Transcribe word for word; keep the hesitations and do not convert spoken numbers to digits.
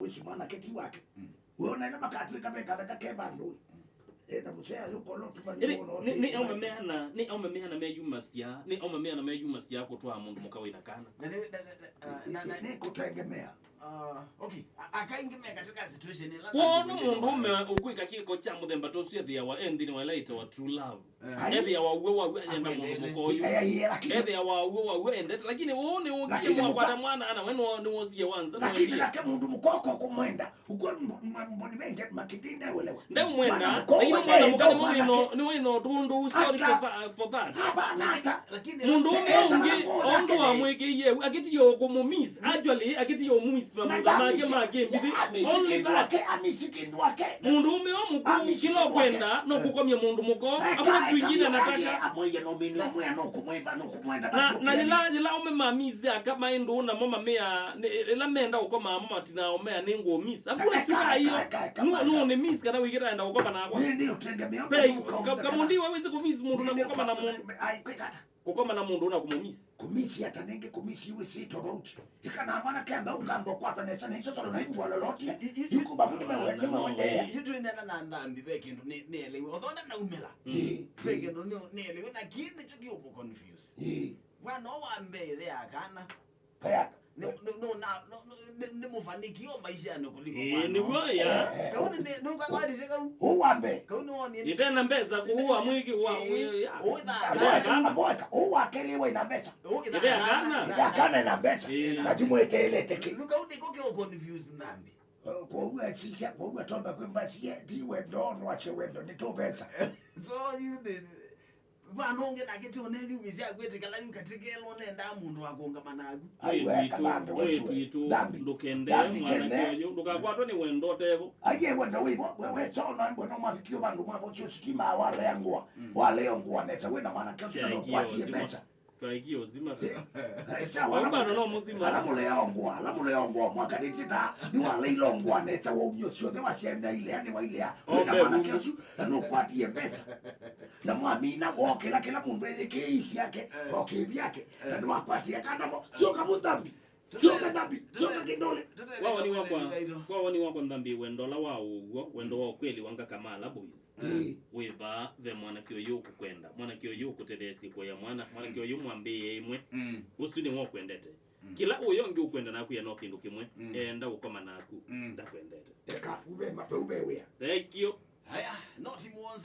Ũsu mwanake ti wake. Mm. Wĩona ĩla makatw'ĩka ve katheka ke vandũ. Ena mũsea yũkolo tuma nĩ nĩ nĩ aume meana, nĩ aume meana meyumasya, nĩ aume meana meyumasya kũtwaa mũndũ mũka wĩna kana. Na nĩ na- na- na- na- na- Nĩ kũtengemea. Ah, okay. A- akaingĩ me katika situation ĩla wona mũndũũme ũkwĩka kĩko kya mũthemba ta ũsu ethĩawa e nthĩnĩ wa ĩla ĩtawa true love. Ai. Ethĩawa w'o waw'o ayenda mũndũ mũka ũyu. Ethĩawa w'o waw'o endete, lakini ũũ nĩ ũkie mwakwata mwana ana we nĩwosie wanza. Lakini nake mũndũ mũka ũkũmwenda. Ũkw'o mboni vengi makĩtĩ ndewelewa. Ndemwenda, lakini mwana mũka nĩwe wĩno tũndũ sorry for that. Hapana, hata. Mũndũũme ũngĩ ũndũ wamwĩkĩie akĩtie ũkũmũmiss. Actually akĩtie ũmiss mamũtha make ma kĩmbithi. Only that. Mũndũũme wa mũkũũ kĩla ũkwenda no kũkomya mũndũ mũka. Hakuna kitu ingine anataka. Na yĩla yĩla ũme mamiss aka maĩ ndũũ namo mamea ĩla menda ũkoma amo matinaa ũmea nĩ ngũmiss. Hakuna kitu kama hiyo. No, no, nĩ miss kana wĩkĩta enda ũkoma nakwa. Kamundi wawezi kũmiss mũndũ na kũkoma na mũndũ. Kũkoma na mũndũ na kũmũmiss. Kũmiss ata nĩngĩ kũmiss iwe si tofauti. Ĩkana mwana kembe ũkamba ũkwatwa nesa na iso solo na ingwa loloti. Yukuba mũndũ mewe nĩmewendea. Yu twĩnena na nthambi ve kĩndũ nĩ nĩelewe. Othonda naumĩla. Ve kĩndũ nĩelewe na kĩĩ nĩkyo kĩũkũ confuse. Bwana wa mbee ya kana. Payaka. Nĩ- nĩ- nĩ- na- no- no- nĩ- nĩ mũfanikio maishanĩ kuliko. Ĩĩ, nĩw'o ya. Kau nĩ- nĩ- nũkakwatisye kau. Ũũ wa mbee. Kau nĩwonie nĩ- Ĩte na mbesa kũua mwĩki wa. Ĩĩ. Ũũ ithaa- Aboeka, aboeka. Ũũ wa kelĩ wĩ na mbesa. Ũũ ithaa- Ĩte akana. Ĩte akana na mbesa. Ĩĩ. Na timwĩtĩĩlĩte kĩ. Kau nĩko kĩũ confuse nthambi. Kwoguo asisya, kwoguo atomba kwĩmbasie, ti wendo, no asye wendo, nĩ tũmbesa. So you did. Vana ũngĩ nake ti ũnethĩw'ĩsya akwĩtĩkĩla yu katĩkelwa nendaa mũndũ wa kũngama naku. Aiwe kabambe wetue. Ndũkendee mwanake ũyũ, ndũkakwatwe nĩ wendo ũtevo. Aiye wendo wĩvo, we wesona mbona mavikio vandũ mavo sio sitima walea ngũa. Walea ngũa nesa wĩna mwanake ũcio nũkwatie mbesa. Twaikie ũzima. Bado no mũzima. Ala mũlea ngũa, ala mũlea ngũa mwakanĩtie ta nĩ waleile ngũa nesa waumio syothe wasyenda ilea nĩ wailea. Wĩna mwanake ũcio na nũkwatie mbesa. Na mwamina wokĩla kĩla mũndũ eyĩkĩĩi syake, okĩĩ vyake, na nĩwakwatie kana mo. Syoka mũthambi. Syoka thambi. Syoka kĩndũlĩ. Wawoni wakwa, wawoni wakwa nthambi wendo ũla wa ũw'o, wendo wa ũkweli wa Ngaka Mala Boys. Wĩva ve mwanake ũyũ ũkũkwenda, mwanake ũyũ ũkũtetheesye kũya mwana, mwanake ũyũ mwambĩĩe ĩmwe. Ũsu nĩwe ũkwendete. Kĩla ũya ũngĩ ũkwenda naku ya no kĩndũ kĩmwe, enda ũkoma naku, ndakwendete. Eka, ube mape ube wĩa. Thank you. Haya, not